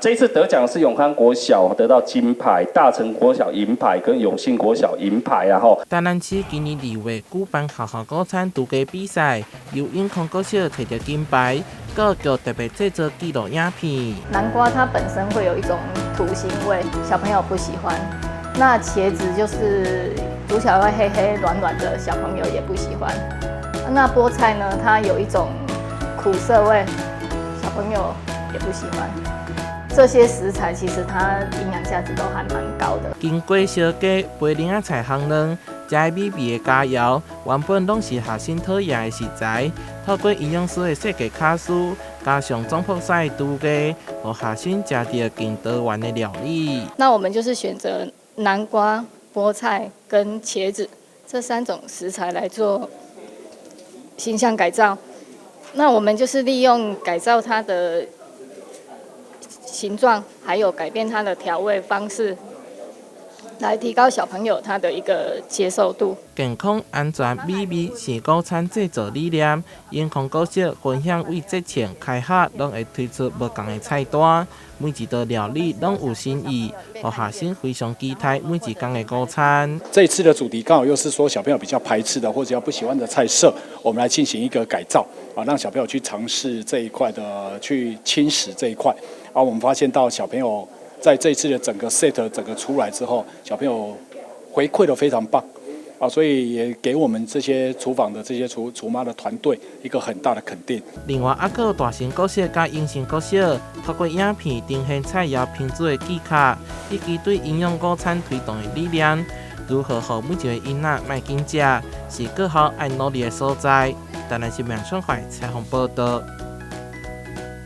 這次得獎是永康國小得到金牌，大成國小銀牌跟永信國小銀牌啊！吼。台南市今年2月舉辦學校午餐廚藝比賽，由永康國小提著金牌，教育局特別製作紀錄影片。南瓜它本身會有一種土腥味，小朋友不喜歡。那茄子就是煮起來會黑黑軟軟的，小朋友也不喜歡。那菠菜呢，它有一種苦澀味，小朋友也不喜歡。這些食材其實它營養價值都還蠻高的。經過燒雞、白靈仔菜烘卵，這美味的佳餚，原本攏是學生討厭的食材。透過營養師的設計巧思，加上總鋪師的廚藝，予學生食著更多元的料理。那我們就是選擇南瓜、菠菜跟茄子這三種食材來做形象改造。那我們就是利用改造它的形狀，還有改變它的調味方式，來提高小朋友他的一個接受度。健康、安全、美味是午餐製作理念。永康國小分享為節慶開學，攏會推出無仝的菜單，每一道料理攏有新意，予學生非常期待每一工的午餐。這次的主題剛好又是說小朋友比較排斥的或者較不喜歡的菜色，我們來進行一個改造，啊，讓小朋友去嘗試這一塊的，去輕食這一塊。啊，我們發現到小朋友在這次的整個 set 整個出來之後，小朋友回饋得非常棒，啊，所以也給我們這些廚房的這些廚廚媽的團隊一個很大的肯定。另外，猶閣有大成國小佮永信國小，透過影片呈現菜餚烹煮的技巧，以及對營養午餐推動的理念，如何予每一个囡仔莫緊食，是各校愛努力的所在。台南新聞創快採訪報道。